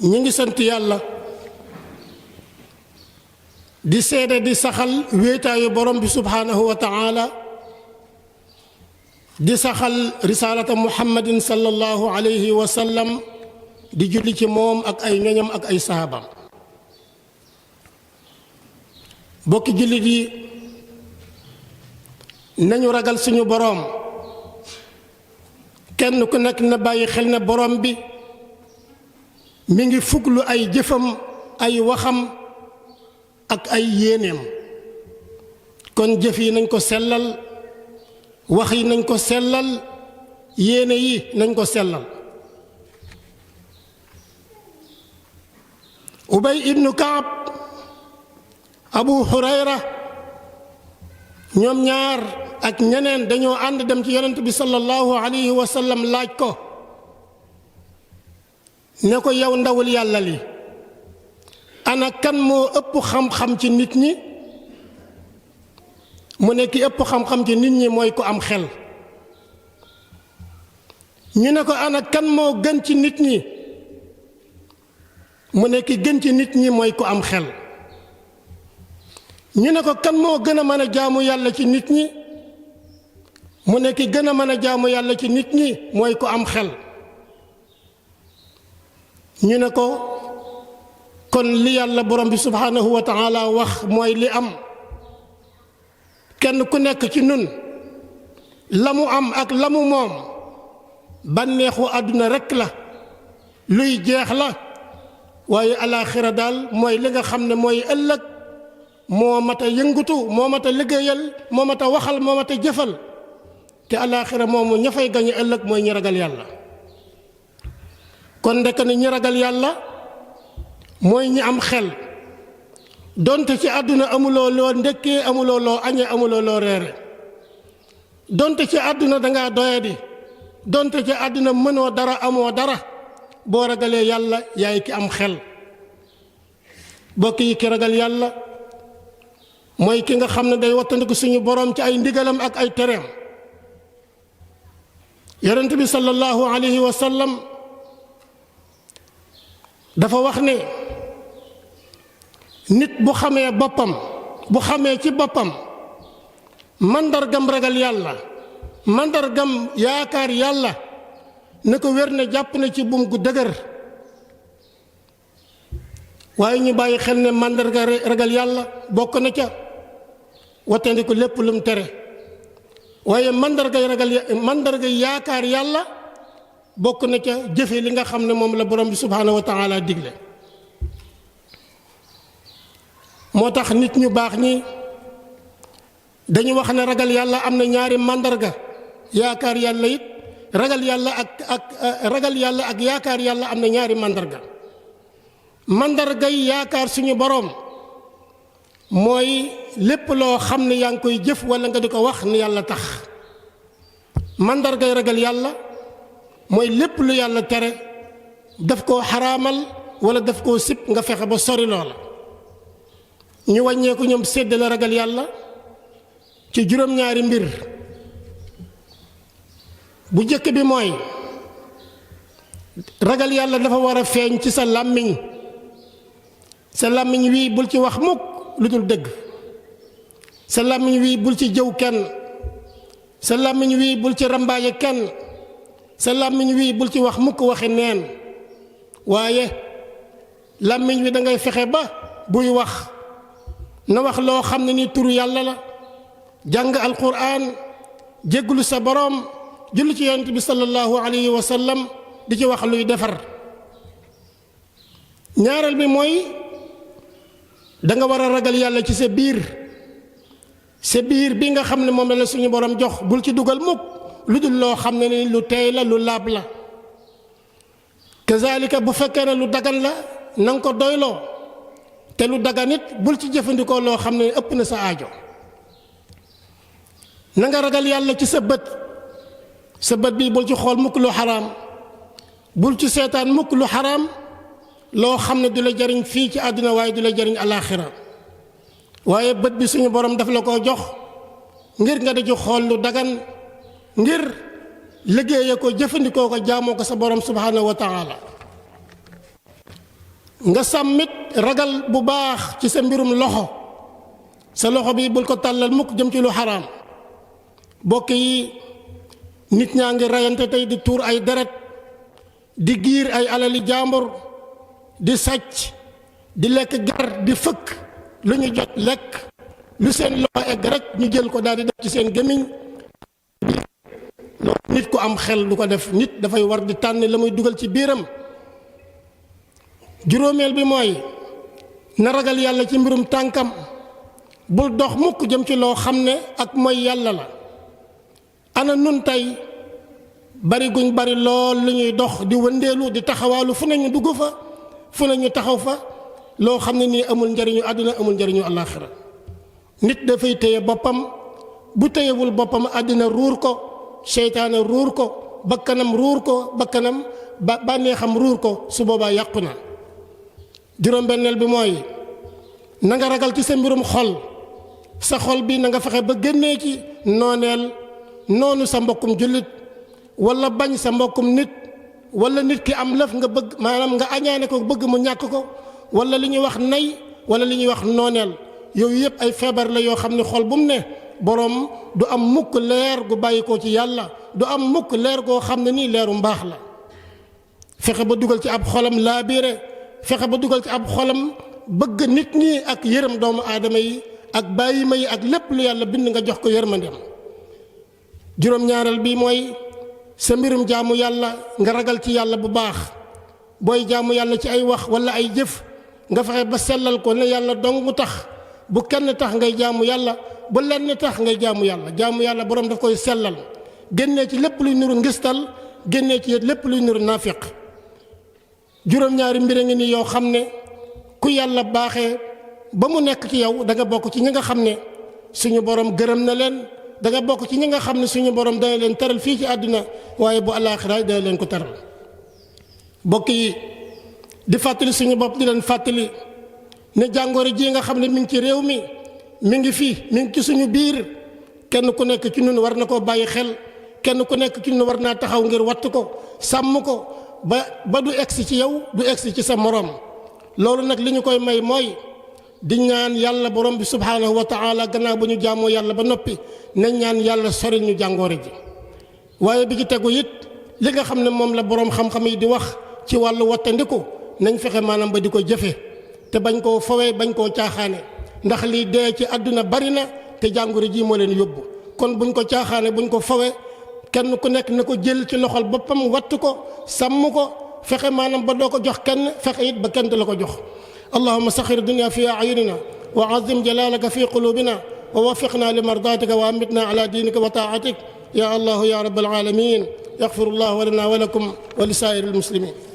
ñi ngi sant yàlla di seede di saxal wéetaayu borom bi subhaanahu wa taala di saxal risaalata muhammadin sallallahu alayhi wa sallam di julli ci moom ak ay ñoñam ak ay sahabam bokki jullit yi nañu ragal suñu boroom kenn ku nekk na bàyyi xel ne boroom bi mi ngi fuglu ay jëfam ay waxam ak ay yéeneem kon jëf yi nañ ko sellal wax yi nañ ko sellal yéene yi nañ ko sellal Ubay ibnu Kaab Abu Hurayra ñoom ñaar ak ñeneen dañoo ànd dem ci yonent bi sallallahu alayhi wa sallam laaj ko ne ko yow ndawul yàlla li ana kan moo ëpp xam-xam ci nit ñi mu ne ki ëpp xam-xam ci nit ñi mooy ko am xel ñu ne ko ana kan moo gën ci nit ñi mu ne ki gën ci nit ñi mooy ko am xel ñu ne ko kan moo gën a mën a jaamu yàlla ci nit ñi mu ne ki gën a mën a jaamu yàlla ci nit ñi mooy ko am xel ñu ne ko kon li yàlla borom bi subhaanahu wa taala wax mooy li am kenn ku nekk ci nun la mu am ak la mu moom bànneexu àdduna rekk la luy jeex la waaye alaaxira daal mooy li nga xam ne mooy ëllëg moo mat a yëngutu moo mat a liggéeyal moo mat a waxal moo mat a jëfal te alaaxira moomu ña fay gañe ëllëg mooy ñi ragal yàlla kon ndekk ne ñi ragal yàlla mooy ñi am xel donte ci àdduna amuloo loo ndekkee amuloo loo añee amuloo loo reere donte ci àdduna dangaa doyadi donte ci àdduna mënoo dara amoo dara boo ragalee yàlla yaay ki am xel bokk yi ki ragal yàlla mooy ki nga xam ne day wattandiku suñu boroom ci ay ndigalam ak ay tereem yonent bi sallallahu alayhi wa sallam dafa wax ne nit bu xamee boppam bu xamee ci boppam mandargam ragal yàlla mandargam yaakaar yàlla na ko wér ne jàpp na ci buum gu dëgër waaye ñu bàyyi xel ne mandarga ragal yàlla bokk na ca wattandiku lépp lum tere waaye mandarga yaakaar yàlla bokk na ca jëfe li nga xam ne moom la borom bi subhaanahu wa taala digle moo tax nit ñu baax ñi dañu wax ne ragal yàlla am na ñaari mandarga yaakaar yàlla it ragal yàlla ak yaakaar yàlla am na ñaari mandarga mandargay yaakaar suñu boroom mooy lépp loo xam ne yaa ngi koy jëf walla nga di ko wax ni yàlla tax mandargay ragal yàlla mooy lépp lu yàlla tere daf koo xaraamal walla daf koo sib nga fexe ba sori loola ñu wàññeeku ñoom séddale ragal yàlla ci juróom-ñaari mbir bu jëkk bi mooy ragal yàlla dafa war a feeñ ci sa làmmiñ wii bul ci wax mukk lu dul dëgg sa làmmiñ wii bul ci jëw kenn sa làmmiñ wii bul ci rambaaje kenn sa làmmiñ wii bul ci wax mukk waxi neen waaye làmmiñ wi da ngay fexe ba buy wax na wax loo xam ne ni turu yàlla la jàng alquran jégglu sa boroom julli ci yonent bi sallallahu alayhi wa sallam di ci wax luy defar ñaareel bi mooy danga war a ragal yàlla ci sa biir bi nga xam ne moom la suñu boroom jox bul ci dugal mukk lu dul loo xam ne ni lu teey la lu laab la kazalika bu fekkee ne lu dagan la na nga ko doyloo te lu dagan it bul ci jëfandikoo loo xam ne ëpp na sa aajo na nga ragal yàlla ci sa bët bii bul ci xool mukk lu xaraam bul ci seetaan mukk lu xaraam loo xam ne du la jariñ fii ci àdduna waaye du la jariñ alaaxira waaye bët bi suñu borom daf la ko jox ngir nga di ci xool lu dagan ngir liggéeye ko jëfandikoo ko jaamoo ko sa borom subhaanahu wa taala nga sàmmit ragal bu baax ci sa mbirum loxo sa loxo bi bul ko tàllal mukk jëm ci lu xaraam. bokk yi nit ñaa ngi reyante tey di tuur ay deret di giir ay alali jàmbur di sàcc di lekk gar di fëkk lu ñu jot lekk lu seen loxo egg rek ñu jël ko daal di def ci seen gémmiñ. nit ku am xel du ko def. nit dafay war di tànn la muy dugal ci biiram. juróomeel bi mooy na ragal yàlla ci mbirum tànkam bul dox mukk jëm ci loo xam ne ak mooy yàlla la. ana nun tey bari guñ bari lool lu ñuy dox di wëndeelu di taxawaalu fu ne ñu dugg fa fu ne ñu taxaw fa loo xam ne nii amul njariñu àdduna amul njariñu àllaaxira. nit dafay téye boppam bu téyewul boppam àddina ruur ko seytaane ruur ko bakkanam ruur ko bakkanam bànneexam ruur ko su boobaa yàqu na. juróom-benneel bi mooy na nga ragal ci sa mbirum xol sa xol bi na nga fexe ba génnee ci noonu sa mbokkum jullit wala bañ sa mbokkum nit wala nit ki am lëf nga bëgg maanaam nga añaane ko bëgg mu ñàkk ko wala li ñuy wax nay wala li ñuy wax nooneel. yooyu yëpp ay feebar la yoo xam ne xol bu mu ne boroom du am mukk leer gu bàyyi ko ci yàlla du am mukk leer goo xam ne nii leeru mbaax la. fexe ba dugal ci ab xolam laabiire fexe ba dugal ci ab xolam bëgg nit ñi ak yërëm doomu aadama yi ak bàyyi ma yi ak lépp lu yàlla bind nga jox ko yërmandeem. juróom-ñaareel bi mooy sa mbirum jaamu yàlla nga ragal ci yàlla bu baax booy jaamu yàlla ci ay wax wala ay jëf nga fexe ba sellal ko ne yàlla dong mu tax bu kenn tax ngay jaamu yàlla bu lenn tax ngay jaamu yàlla. jaamu yàlla borom daf koy sellal génnee ci lépp luy nuru ngistal génnee ci lépp luy nuru naafiq. juróom-ñaari mbir a ngi nii yoo xam ne ku yàlla baaxee ba mu nekk ci yow da nga bokk ci ñi nga xam ne suñu borom gërëm na leen. da nga bokk ci ñi nga xam ne suñu borom dana leen teral fii ci àdduna waaye bu alaaxira dana leen ko teral. bokk yi di fàttali suñu bopp di leen fàttali ne jàngoro ji nga xam ne mi ngi ci réew mi mi ngi fii mi ngi ci suñu biir kenn ku nekk ci ñun war na koo bàyyi xel kenn ku nekk ci ñun war naa taxaw ngir wattu ko sàmm ko ba du egsi ci yow du egsi ci sa morom. loolu nag li ñu koy may mooy di ñaan yàlla borom bi subhaanahu wa taala gannaaw ba ñu jaamoo yàlla ba noppi nañ ñaan yàlla sori ñu jàngooro ji. waaye bi ci tegu it li nga xam ne moom la borom xam-xam yi di wax ci wàllu wattandiku nañ fexe maanaam ba di ko jëfe te bañ koo fawee bañ koo caaxaane ndax lii dee ci àdduna bari na te jàngoro ji moo leen yóbbu. kon buñ ko caaxaane buñ ko fawee kenn ku nekk na ko jël ci loxol boppam wattu ko sàmm ko fexe maanaam ba doo ko jox kenn fexe it ba kenn du la ko jox. اللهم سخر الدنيا في أعيننا وعظم جلالك في قلوبنا ووفقنا لمرضاتك وأمتنا على دينك وطاعتك يا الله يا رب العالمين. يغفر الله لنا ولكم ولسائر المسلمين.